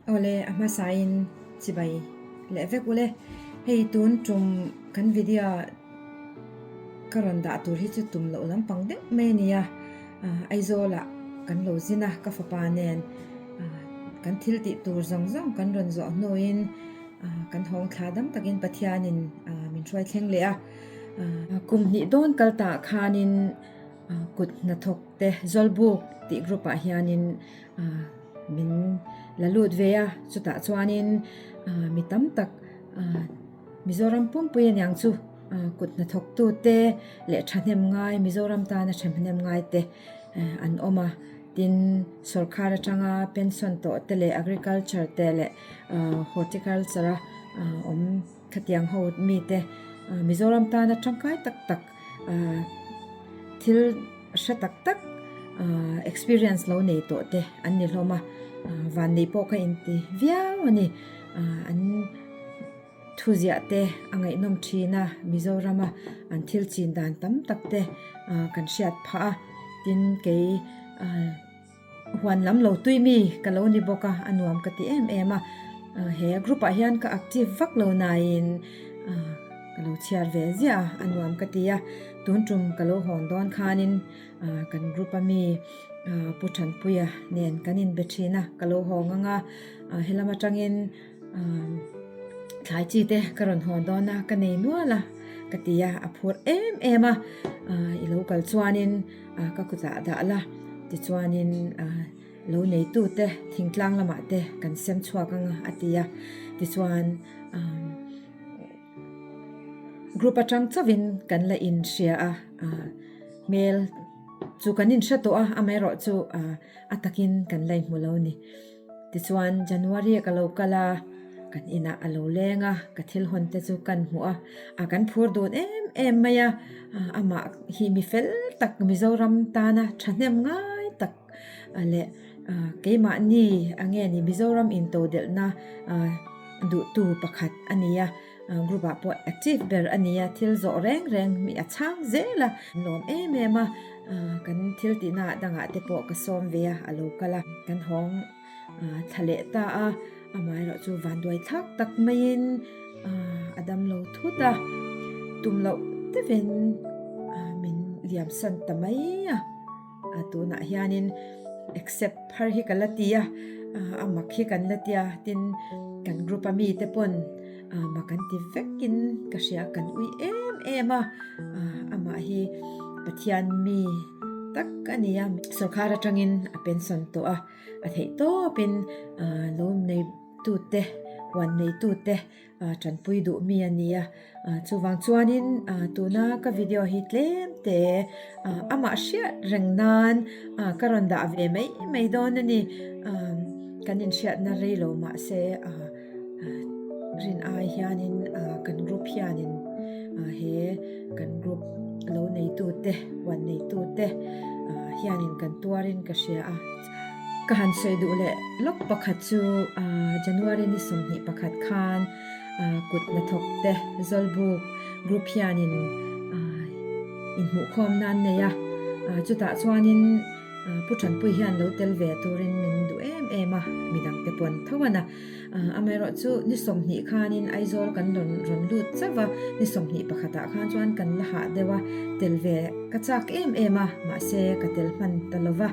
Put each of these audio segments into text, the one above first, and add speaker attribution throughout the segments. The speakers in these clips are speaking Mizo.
Speaker 1: Awle a hmasain chibai leh vek ule. Hei tun tum kan video ka rawn dah tur hi chu tum loh lampang deuh mai a ni a. Aizawlah kan lo zin a, ka fapa nen kan thil tih tur zawng zawng kan rawn zawh hnuin kan hawng thla dam takin Pathianin min hruai thleng leh a. Kum hnih dawn kal tah khanin kut hnathawk te Zawlbuk tih group ah hianin min la lut ve a, chutah chuanin mi tam tak Mizoram pumpui aniang chu kut hnathawk tute leh thahnem ngai Mizoram tana thahnem ngai te an awm a, tin sawrkar atanga pension tawh te leh agriculture te leh horticulture a awm Khatiang ho mite Mizoram tana tangkai tak tak thil hre tak tak experience lo nei tawh te an ni hlawm a, vannei pawh kha inti viau a ni. An thuziah te a ngaihnawm thin a, Mizorama an thil chin dan tam tak te kan hriat phah a, tin kei. Huan lam lo tui mi ka lo ni bawk a, a nuam ka ti em em a. He group ah hian ka active vak lo nain ka lo chhiar ve ziah a, a nuam ka ti a. Tun tum ka lo hawn dawn khanin kan group a mi Pu Thanpuia nen kan inbe thin a, ka lo hawng ang a. Helam atangin thlai chi te ka rawn hawn dawn a, ka nei nual a ka ti a, a phur em em a. I lo kal chuanin. Ka kutah dah la, tichuanin lo neitute thingtlang lamah te kan sem chhuak ang a ti a. Tichuan group atang chauhin kan la inhria a, hmel chu kan inhre tawh a, amaherawhchu a takin kan la inhmu lo a ni. Tichuan January ah ka lo kal a, kan inah a lo leng a, ka thil hawn te chu kan hmuh a, a kan phur dun em em mai a, amah hi mi fel tak Mizoram tana thahnem ngai tak leh keimahni a nge ni Mizoram intodelhna duhtu pakhat a ni a, group ah pawh active ber a ni a, thil zawh reng reng mi a chhang zel a, lawm em em a. Kan thil tihna ah dangah te pawh ka sawm ve a, a lo kal a, kan hawng thla leh ta a, amaherawh chu vanduai thlak tak maiin a dam lo thut a, tum loh deuhin min liam san ta mai a, tunah hianin accept phar hi ka la ti a, a mak hi kan la ti a, tin kan group a mite pawn Mak an ti vekin ka hria kan ui em em a, amah hi Pathian mi tak a ni a, sawrkar atangin a pension tawh a, a theih tawpin lo neitute huan neitute tanpui duh mi a ni a, chuvang chuanin tuna ka video hi tlem te amah hriat reng nan ka rawn dah ve mai mai dawn a ni, kan inhriatna rei lo mahse. Rin ai hianin kan group hianin he kan group lo neitute huan neitute hianin kan tuarin ka hria a. Ka han sawi duh leh lawk pakhat chu January ni 21 khan kut hnathawk te Zawlbuk group hianin inhmuhkhawmna an nei a, chutah chuanin Pu Thanpui hian lo tel ve turin min duh em em a, midang te pawn tho a na. Amaherawh chu ni 20 khanin Aizawl kan rawn rawn lut chauh a, ni 21 ah khan chuan kan la hah deuh a, tel ve ka chak em em a, mahse ka tel hman ta lo va.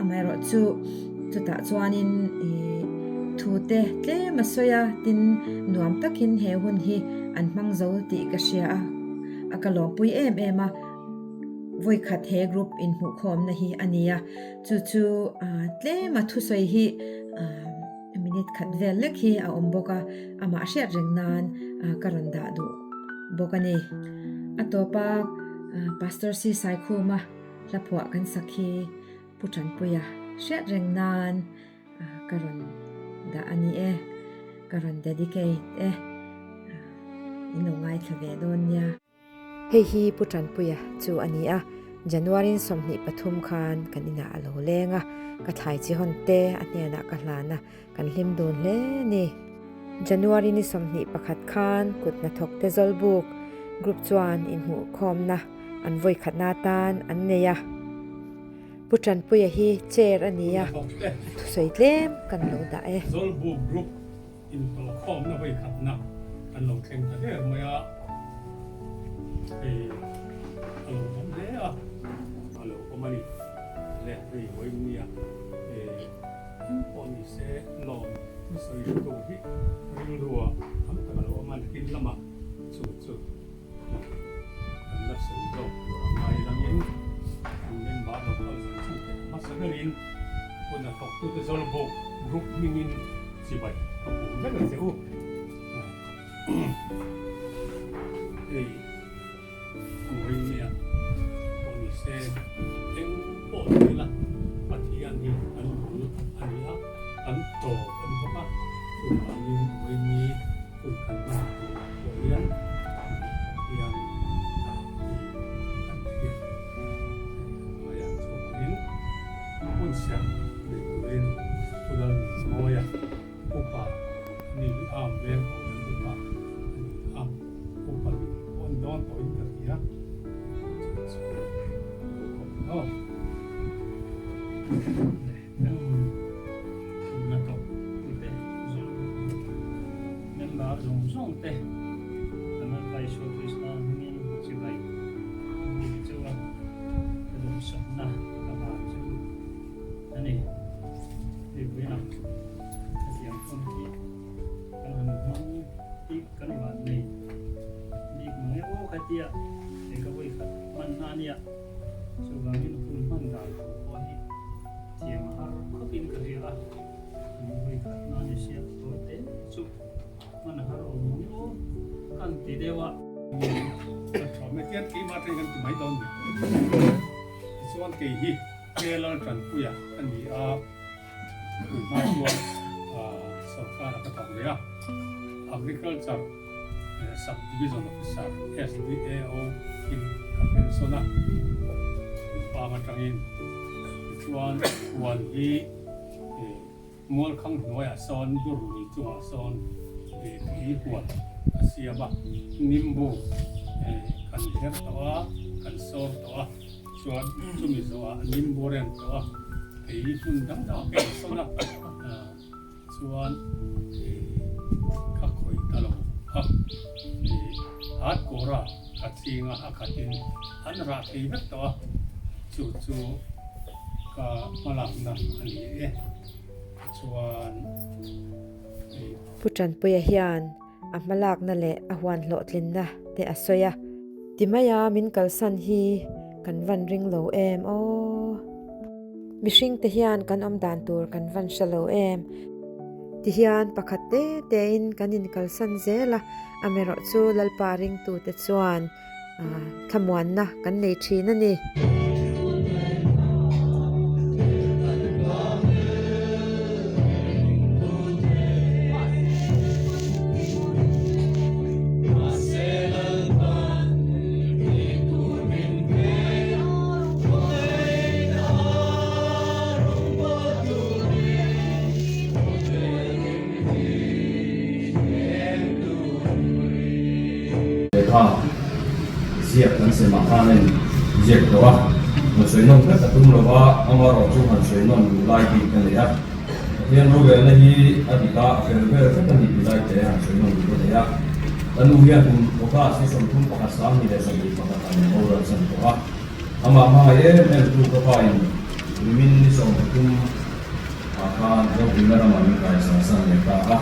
Speaker 1: Amaherawh chu chutah chuanin ih thu te tlem a sawi a, tin nuam takin he hun hi an hmang zo tih ka hria a, a ka lawmpui em em a. Vawikhat he group inhmuhkhawmna hi a ni a, chu chu tlema thusawi hi minute khat vel lek hi a awm bawk a, amah hriat reng nan ka rawn dah duh bawk a ni. A tawpa Pastor C Saikhuma hla phuah kan sak hi Pu Tanpuia hriat reng nan ka rawn dah a ni e, ka rawn dedicate e, in lo ngaithla ve dawn nia. Hei hi Pu Tanpuia chu a ni a, January 23 khan kan inah a lo leng a, ka thlai chi hawn te a hnenah ka hlan a, kan hlim dun hle a ni. January ni 21 khan kut hnathawk te Zawlbuk group chuan inhmuhkhawmna an vawikhatna atan an nei a. Pu Tanpuia hi chair a ni a, a thusawi tlem kan lo dah e.
Speaker 2: Zawlbuk Group intawhkhawmna vawikhatna kan lo thleng ta der mai a, hei a lo awm hle a, a lo awm a ni le, hei vawinia eng pawh ni se lawm thusawi hretu hi rilrua tam tak a lo awm a, nakin lamah chu chu. Kan la sawi zawk tur a ngai langin an member lo kal zawng zawng te hmasa berin hun a thawktute Zawlbuk group hmingin chibai ka buk vek a che u. Hei Mourinho pawh ni se eng pawh ni ila Pathian hi kan bul a ni a, kan tawp a ni bawk a, chuvangin Mourinho Hun kan hman turah pawh hian Pathian a hi kan hriat a ngai a, chuvangin hun serh nei turin Pu Lalnunmawia upa a ni hi a veng ko hian upa a ni a, upa nih pawh a ni dawn tawhin ka hria, chu chu lo khawp in aw.
Speaker 3: Member zawng zawng te kan Lalpa Isua Krista hmingin chibai an bik cheu a, ka duhsakna ka van che u a ni. Hei vawiinah hetiang hun hi kan han hmang hi kan van nei bik mang e aw khatia hei ka vawikhat hmanna a nia. Chuvangin hun hman dan tur pawh hi thiam a har khawpin ka hria a, kan vawi khat na ni sia tawi te chu hman a har awm ang aw kan ti deuh a.
Speaker 2: Ka tha mai tian keimah atangin kan ti mai dawn ni. Tichuan kei hi Kelal Tanpuia ka ni a, tun hma chuan sorkar ah ka thawk ve a, Agriculture Sub Division Officer, SDAO, in ka pension a, Lupang atangin tichuan huan hi Mualkhang hnuaiah sawn dur lui chungah sawn tui huan a siam a, nimbu kan her tawh a, kan sawr tawh a, chuan chumi zawhah nimbu rem tawh a, kei hmun dang dangah ka insawn a. Chuan ka khawih ta lo a, hat kawra ka ching a, a khatin an rah thei vek tawh a, chu chu ka hmalakna a ni e. Chuan.
Speaker 1: Pu Tanpuia hian a hmalakna leh a huan hlawhtlinna te a sawi a. Ti maia min kalsan hi kan van ring lo em aw. Mihring te hian kan awm dan tur kan van hre lo em. Ti hian pakhat te tein kan inkalsan zel a, amaherawh chu Lalpa ringtute chuan thlamuanna kan nei thin a ni.
Speaker 4: Lehkha ziak kan sem ah khan a in ziak tawh a, han sawi nawn vek a tum lo va, amaherawh chu han sawi nawn duh lai bik a nei a, Pathian rorelna hi a dik a, a fel vel vek a ni tih lai te han sawi nawn duh a nei a. Ka nu hian kum August ni 31 21 ah min boral chan tawh a, amah hmangaih em em tu ka pa in nimin ni 13 ah khan ropuina ramah min kaisa san leh ta a,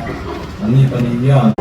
Speaker 4: anni pahnih hian.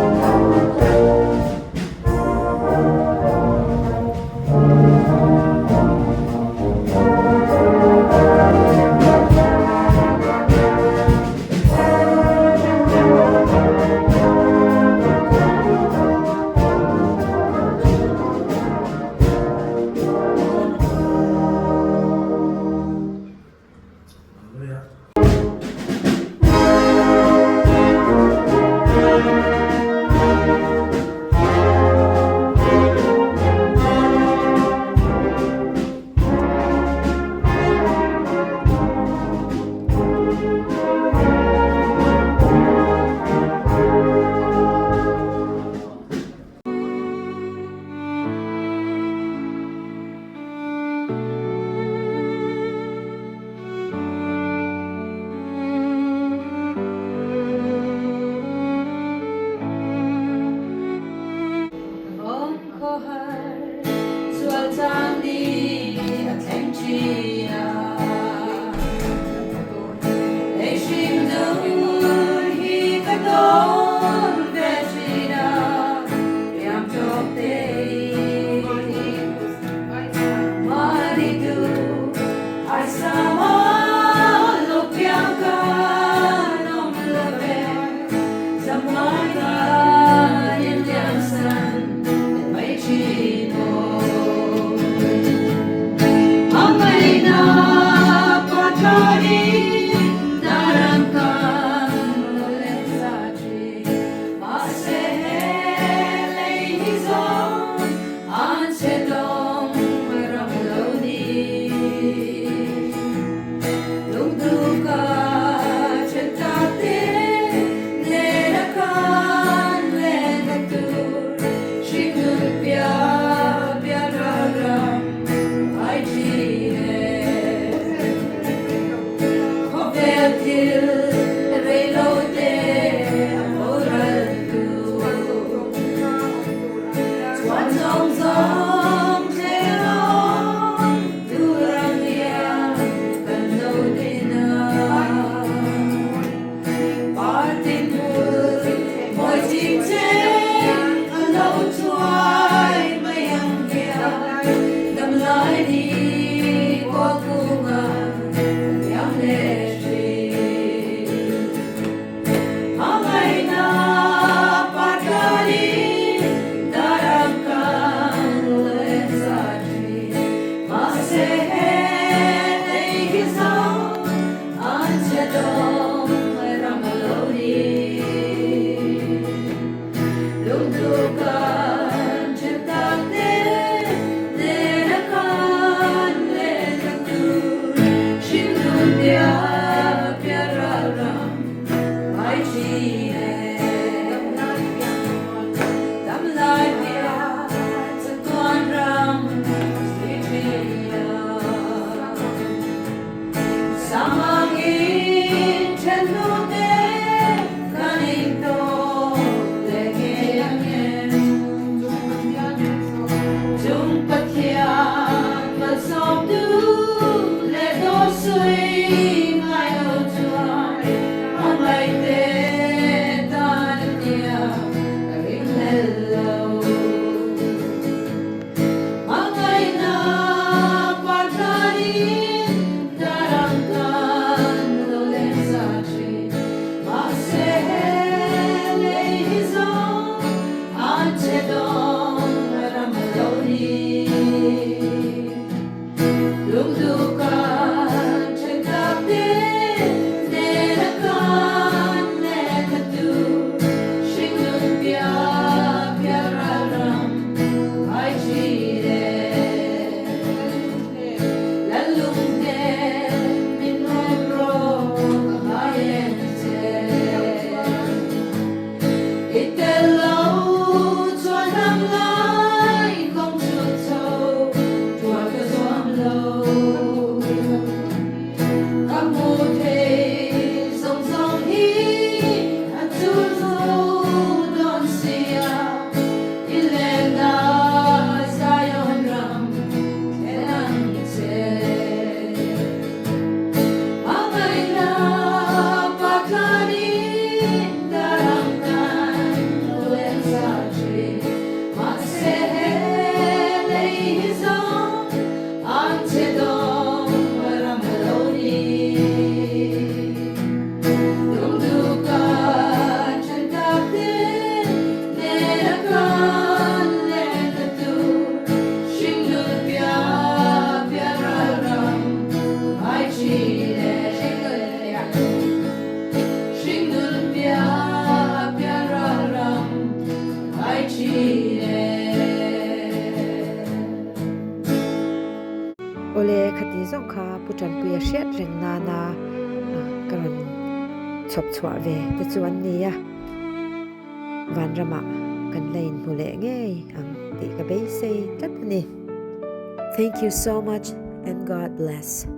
Speaker 1: Awle, khati zawng kha Pu Tanpuia hriat reng nana ka rawn chhawp chhuah ve te chu an ni a, vanramah kan la inhmu leh ngei ang tih ka beisei tlat a ni. Thank you so much and God bless.